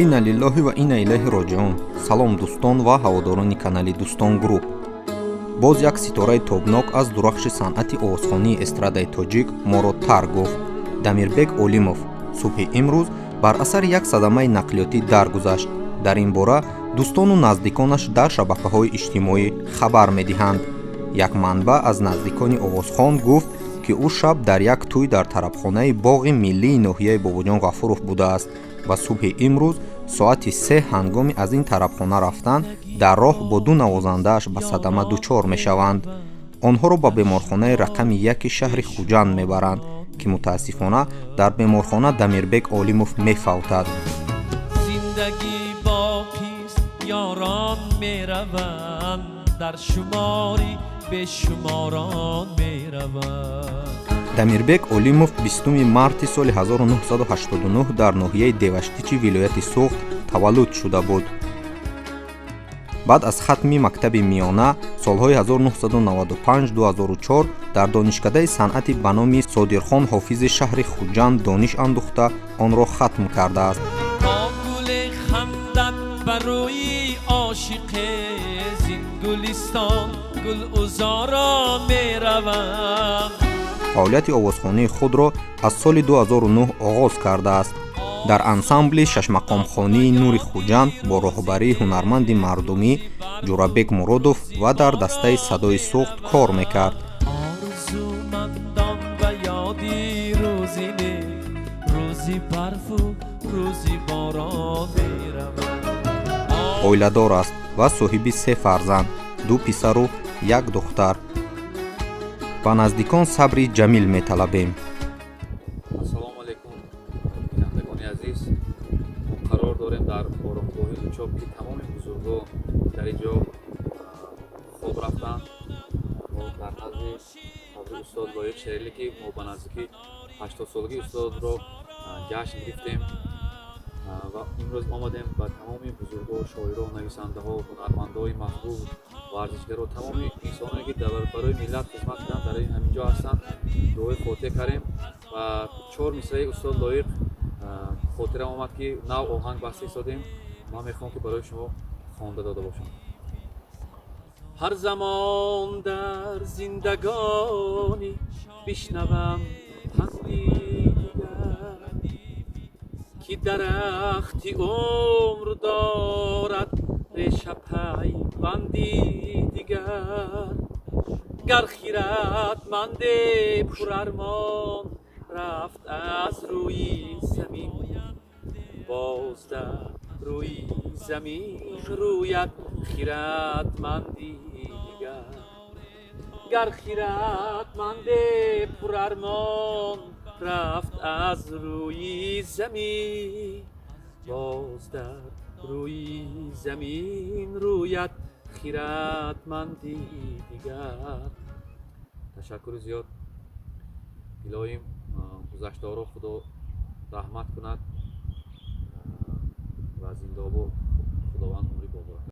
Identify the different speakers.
Speaker 1: Инна лиллоҳи ва инна илайҳи роҷиун. Салом, дӯстон ва ҳаводорони канали Дӯстон Груп. Боз як ситораи тобнок аз дурахши санъати овозхонии эстрадаи тоҷик моро тарк гуфт. Дамирбек Олимов субҳи имрӯз бар асари як садамаи нақлиётӣ даргузашт. Дар ин бора дӯстону наздиконаш дар шабакаҳои иҷтимоӣ хабар медиҳанд. Як манбаъ аз наздикони овозхон гуфт, ки ӯ шаб дар як тӯй дар тарабхонаи боғи миллии ноҳияи Бобоҷон Ғафуров будааст ва субҳи имрӯз соати 3 ҳангоми аз ин тарабхона рафтан дар роҳ бо ду навозандааш ба садама дучор мешаванд. Онҳоро ба беморхонаи рақами яки шаҳри Хуҷанд мебаранд, ки мутаассифона дар беморхона Дамирбек Олимов мефавтад.
Speaker 2: Зиндагӣ боқист, ёрон мераванд, дар шумори бешуморон мераванд.
Speaker 1: Дамирбек Олимов 20 марти соли 1989 дар ноҳияи Деваштичи вилояти Суғд таваллуд шуда буд. Баъд аз хатми мактаби миёна солҳои 1995-2004 дар Донишкадаи санъати ба номи Содирхон Ҳофизи шаҳри Хуҷанд дониш андӯхта, онро хатм кардааст.
Speaker 2: То гуле хандад ба рӯи ошиқе, зин гулистон гулузоро мераванд.
Speaker 1: Фаъолияти овозхонии худро аз соли 2009 оғоз кардааст. Дар ансамбли шашмақомхонии «Нури Хуҷанд» бо роҳбарии ҳунарманди мардумӣ Ҷурабек Муродов ва дар дастаи «Садои Суғд» кор мекард.
Speaker 2: Орзумандон ба ёди рӯзи нек, рӯзи барфу рӯзи борон мераванд.
Speaker 1: Оиладор аст ва соҳиби се фарзанд: ду писару як духтар. Ба наздикон сабри ҷамил металабем.
Speaker 3: Ассалому алайкум, бинандагони азиз. Мо қарор дорем дар оромгоҳи Учоб, ки тамоми бузургҳо дар ин ҷо хоб рафтанд. Мо дар назди қабри устод Лоиқ Шералӣ, ки мо ба наздикӣ 80-солагии устодро ҷашн гирифтем ва имрӯз омадем ба тамоми бузургҳо, шоиро, нависандаҳо, ҳунармандҳои маҳбуб, варзишгаро, тамоми инсоное, ки барои миллат хизмат карданд, дар ҳамин ҷо ҳастанд, дуои фотиҳа кардем ва чор мисраи устод Лоиқ хотирам омад, ки нав оҳанг баста истодем. Ман мехоҳам, ки барои шумо хонда дода бошам.
Speaker 2: Ҳар замон дар зиндагонӣ бишнавам панди дигар, ки дарахти умр дорад реша, пайванди дигар. Гар хиратманде пурармон рафт аз рӯи замин, боз дар рӯи замин рӯяд хиратманди дигар. Гар хиратманде пурармон рафт аз рӯи замин, боз дар рӯи замин рӯяд хиратманди дигар.
Speaker 3: Ташаккури зиёд. Илоҳим гузаштаҳоро Худо раҳмат кунад ва зиндаобо Худованд умри бобаракат.